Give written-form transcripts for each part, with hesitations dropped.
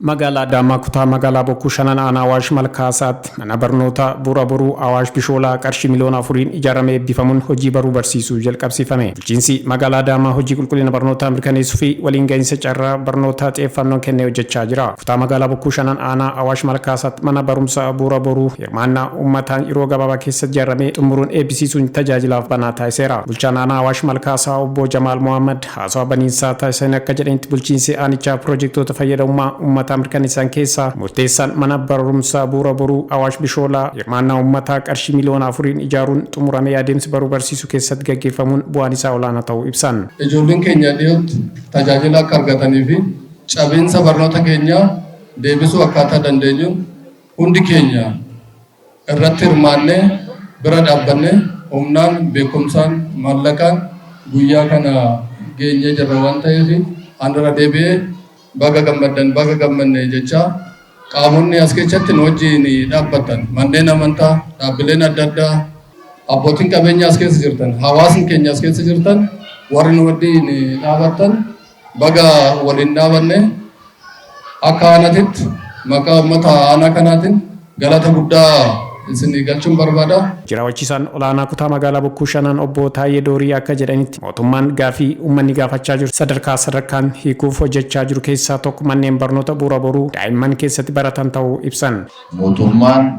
Magaalaa Adaamaa kutaa magaalaa Bokkuu Shanan aanaa Awaash Malkaasaatti mana barnoota Bu'uura Boruu Awaash Bishoolaa qarshii miliyoona 4n ijaaramee eebbifamuun hojii baruu barsiisuu jalqabsiifame. Bulchiinsi magaalaa Adaamaa hojii qulqullina barnootaa mirkaneessuu fi waliin gahinsa carraa barnootaa xiyyeeffannoon kennee hojjechaa jira. Kutaa magaalaa Bokkuu Shanan aanaa Awaash Malkaasaatti mana barumsaa Bu'uura Boruu hirmaannaa uummataan yeroo gabaabaa keessatti ijaaramee xumuruun eebbisiisuun tajaajilaaf banaa taasiseera. Bulchaan aanaa Awaash Malkaasaa obbo Jamaal Mohaammed haasawaa baniinsaa taasisaniin akka jedhanitti, bulchiinsi aanichaa pirojektoota fayyadamummaa uummataa mirkaneessan keessaa murteessaan mana barumsaa Bu'uura Boruu Awaash Bishoolaa hirmaannaa uummataa qarshii miliyoona 4n ijaaruun xumuramee adeemsi baruu barsiisuu keessatti gaggeeffamuun bu'aan isaa olaanaa ta'uu ibsan. Ijoolleen keenya dhiyootti tajaajila akka argatanii fi cabiinsa barnoota keenyaa deebisuu akkaataa dandeenyuun hundi keenya irratti hirmaannee bira dhaabbannee humnaan, beekumsaan, maallaqaan guyyaa kana geenyee jirra waan ta'eef an irra deebi'ee baga gammaddan, baga gammanne jechaa, qaamonni as keessatti nu wajjin dhaabbattan, manneen amantaa, dhaabbileen adda addaa, abbootiin qabeenyaa as keessa jirtan, hawaasni keenya as keessa jirtan, warri nu wajjin dhaabattan, baga waliin dhaabanne. Akka aanatitti maqaa uummata aanaa kanaatiin galata guddaa isin galchuun barbaada. Jiraawwachiisaan olaanaa kutaa magaalaa Bokkuu Shanan obbo Taayyee Doorii akka jedhanitti, mootummaan gaafii uummanni gaafachaa jiru sadarkaa sadarkaan hiikuuf hojjechaa jiru keessaa tokko manneen barnoota Bu'uura Boruu daa'imman keessatti baratan ta'uu ibsan. Mootummaan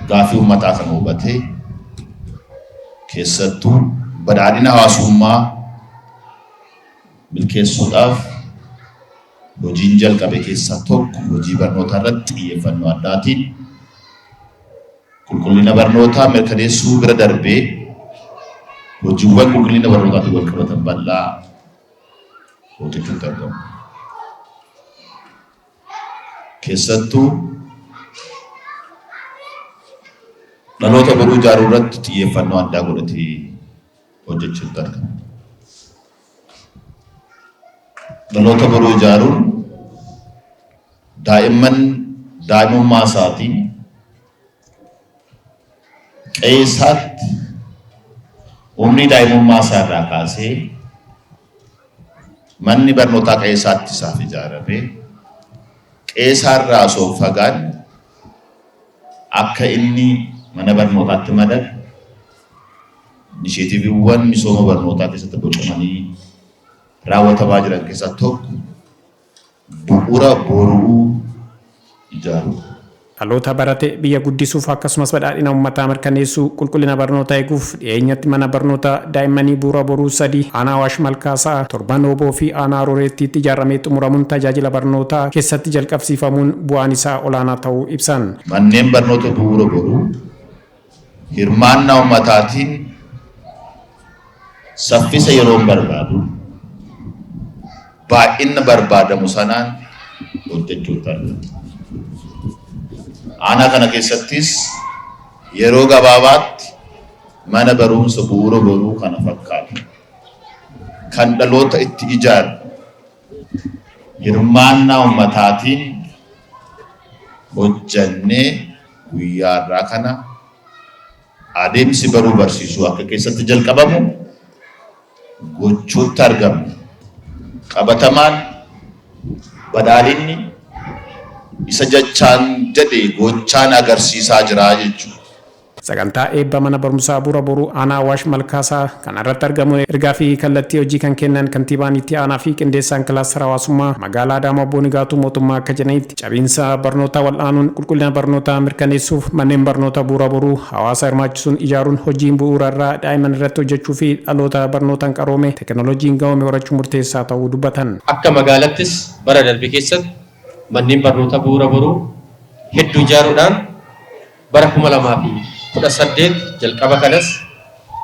gaafii uummataa kana hubatee, keessattuu badhaadhina hawaasummaa milkeessuudhaaf hojiin jalqabe keessaa tokko hojii barnootaa irratti xiyyeeffannoo addaatiin qulqullina barnootaa mirkaneessuu bira darbee hojiiwwan qulqullina barnootaatiin wal qabatan bal'aa hojjechuutti argamu. Keessattuu dhaloota boruu ijaaruu irratti xiyyeeffannoo addaa godhatee hojjechuutti argama. Dhaloota boruu ijaaruun daa'imman daa'imummaa isaatiin qe'ee isaatti umrii daa'imummaa isaa irraa kaasee manni barnootaa qe'ee isaatti isaaf ijaaramee, qe'ee isaa irraa osoo hin fagaanne akka inni mana barnootaatti madaqu, inisheetiiviiwwan misooma barnootaa keessatti bocamanii raawwatamaa jiran keessaa tokko bu'uura boruu ijaaruudha. Dhaloota barate biyya guddisuuf akkasumas badhaadhina uummataa mirkaneessuu, qulqullina barnootaa eeguuf dhiyeenyatti mana barnoota daa'immanii Bu'uura Boruu sadii aanaa Awaash Malkaasaa, Torban Ooboo fi aanaa Rooreettiitti ijaaramee xumuramuun tajaajila barnootaa keessatti jalqabsiifamuun bu'aan isaa olaanaa ta'uu ibsan. Manneen barnoota Bu'uura Boruu hirmaannaa uummataatiin saffisa yeroon barbaadu, baay'ina barbaadamu sanaan hojjechuutti argama. Aanaa kana keessattis yeroo gabaabaatti mana barumsa Bu'uura Boruu kana fakkaatu kan dhaloota itti ijaaru hirmaannaa uummataatiin hojjannee guyyaa har'aa kana adeemsi baruu barsiisuu akka keessatti jalqabamu gochuutti argamna. Qabatamaan badhaadhinni isa jechaan jedhe gochaan agarsiisaa jira jechuudha. Sagantaa eebba mana barumsaa Bu'uura Boruu aanaa Awaash Malkaasaa kanarratti argamuun ergaa fi kallattii hojii kan kennan kantiibaan itti aanaa fi qindeessaan kilaastara hawaasummaa magaalaa Adaamaa obbo Nigaatuu Mootummaa akka jedhanitti, cabiinsa barnootaa wal'aanuun qulqullina barnootaa mirkaneessuuf manneen barnoota Bu'uura Boruu hawaasa hirmaachisuun ijaaruun hojiin bu'uura irraa daa'imman irratti hojjechuu fi dhaloota barnootaan qaroome, teekinooloojiin gahoome horachuun murteessaa ta'uu dubbatan. Akka magaalattis bara darbe keessatti manneen barnoota Bu'uura Boruu hedduu ijaaruudhaan bara 2018 jalqaba kanas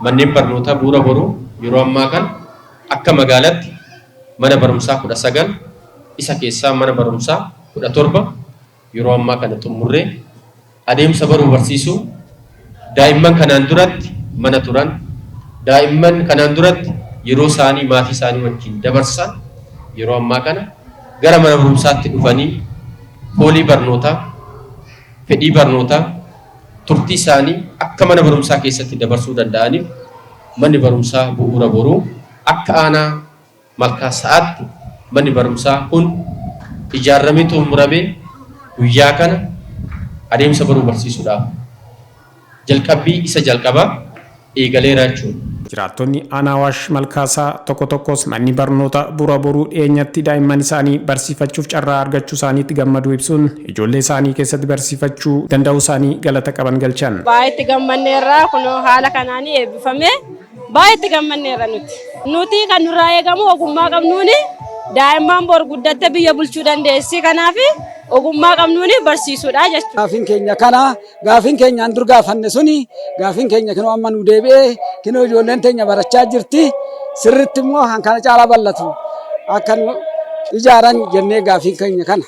manneen barnootaa Bu'uura Boruu yeroo ammaa kana akka magaalatti mana barumsaa 19, isa keessaa mana barumsaa 17 yeroo ammaa kana xummurree adeemsa baruu barsiisuu daa'imman kanaan duratti mana turan, daa'imman kanaan duratti yeroo isaanii maatii isaanii wajjin dabarsan, yeroo ammaa kana gara mana barumsaatti dhufanii foolii barnootaa, fedhii barnootaa, Turtii isaanii akka mana barumsaa keessatti dabarsuu danda'aniif manni barumsaa Bu'uura Boruu akka aanaa Malkaa Sa'aatti manni barumsaa kun ijaarramee xumuramee guyyaa kana adeemsa baruu barsiisuudhaaf jalqabbii isa jalqabaa eegaleera jechuudha. Jiraattonni aanaa Awaash Malkaasaa tokko tokkos manni barnoota Bu'uura Boruu dhiyeenyatti daa'imman isaanii barsiifachuuf carraa argachuu isaaniitti gammaduu ibsuun, ijoollee isaanii keessatti barsiifachuu danda'uu isaanii galata qaban galchan. Baay'ee itti gammanneerra. Kunoo haala kanaan eebbifame, baay'ee itti gammanneerra nuti. Nuti kan nurraa eegamu ogummaa qabnuuni daa'imman bor guddatte biyya bulchuu dandeessi, kanaaf ogummaa qabnuuni barsiisuudha jechuudha. Gaafiin keenya kana, gaafiin keenyaan dur gaafanne suni, gaafiin keenya kinoo amma nu deebi'ee, kinoo ijoolleen teenya barachaa jirti. Sirritti immoo kan kana caalaa bal'atu akka nu ijaaran jennee gaafiin keenya kana.